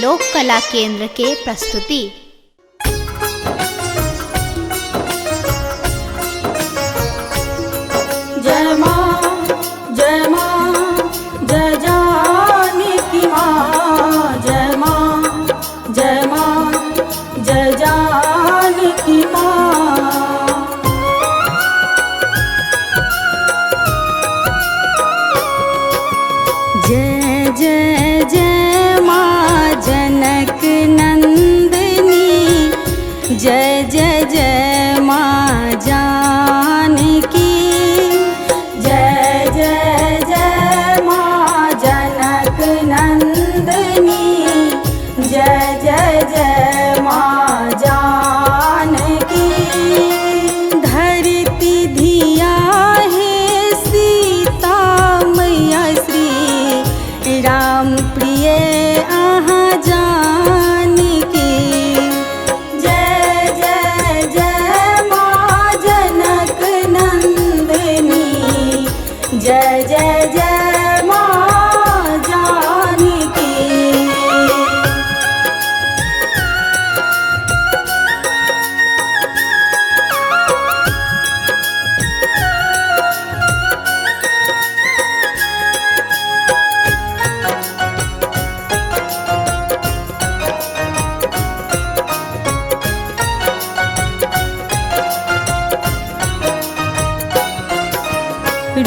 लोक कला केंद्र के प्रस्तुति। जय माँ, जय माँ, जय जानकी माँ, जय माँ, जय माँ, जय जानकी माँ। जय जय जय माँ जनक नंदिनी, जय जय जय माँ जानकी। जय जय जय माँ जनक नंदिनी, जय जय जय माँ जानकी। धरती धिया हे सीता मैया श्री राम प्रिय आहाँ जानकी। जय जय जय माँ जनक नंदिनी, जय जय जय माँ जानकी।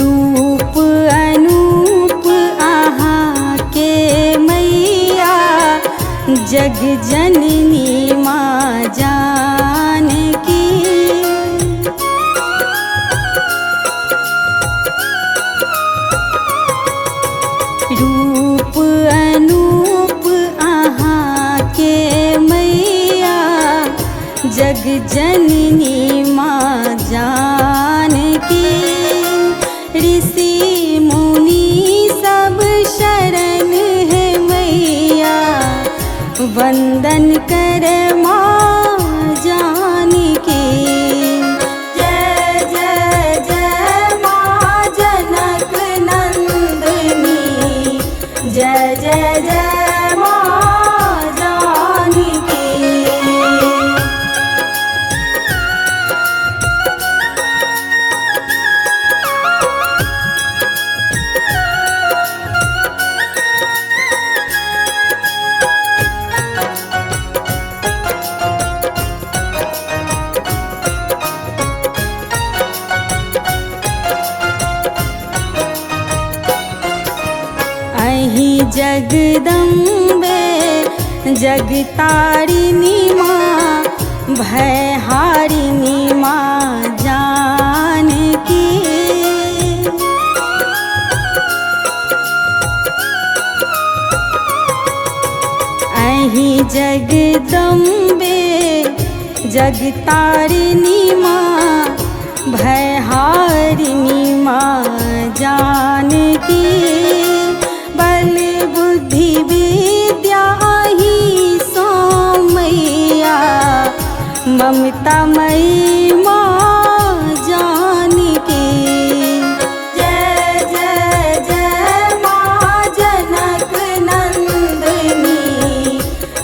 रूप अनूप आहाँ के मैया, जग जननी माँ जानकी। रूप अनूप आहाँ के मैया, जग जननी माँ जानकी। ऋषि मुनि सब शरण है मैया, वंदन कर माँ जानकी। जय जय जय माँ जनक नंदिनी, जय जय जय माँ जानकी। अहीं जगदम्बे जगतारिणी माँ, भयहारिणी माँ जानकी। अहीं जगदम्बे जगतारिणी माँ, भयहारिणी माँ जानकी। बल बुद्धि विद्या ही सौमैया, ममता मई माँ जानकी। जय जय जय माँ जनक नंदिनी,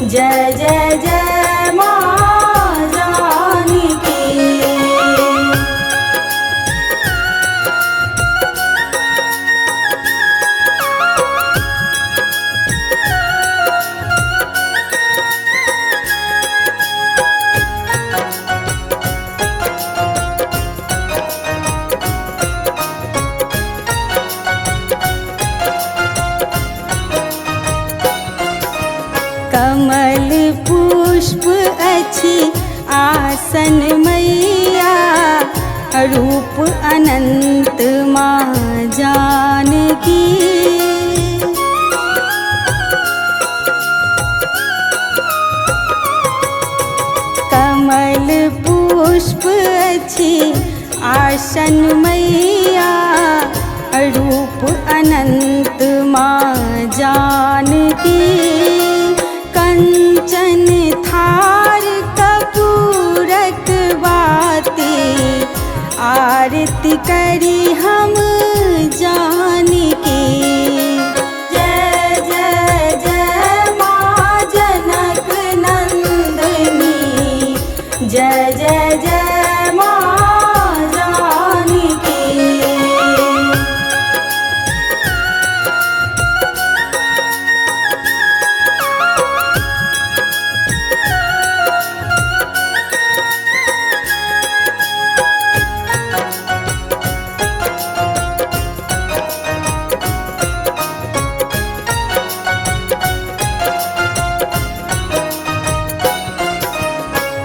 जय जय जय माँ जानकी। कमल पुष्प अछि आसन मैया, रूप अनंत माँ जानकी। कमल पुष्प अछि आसन मैया, रूप अनंत माँ जानकी। कंचन थार कपूरक बाती, आरती करी हम जानकी। जय जय जय माँ। जय जय जय माँ जानकी।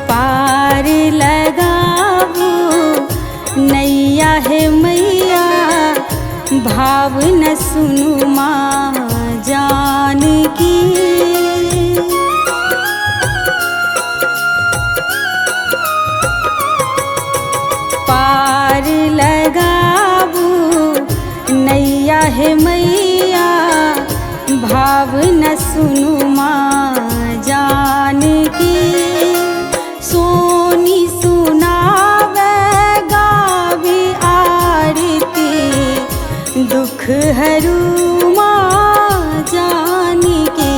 पार लगाबू नैया हे मैया, भाव न सुनु माँ जानकी। पार लगाबू नैया हे मैया, भाव न सुनु माँ जानकी। सोनी सुनावे गावे आरती, दुख हरू माँ जानकी।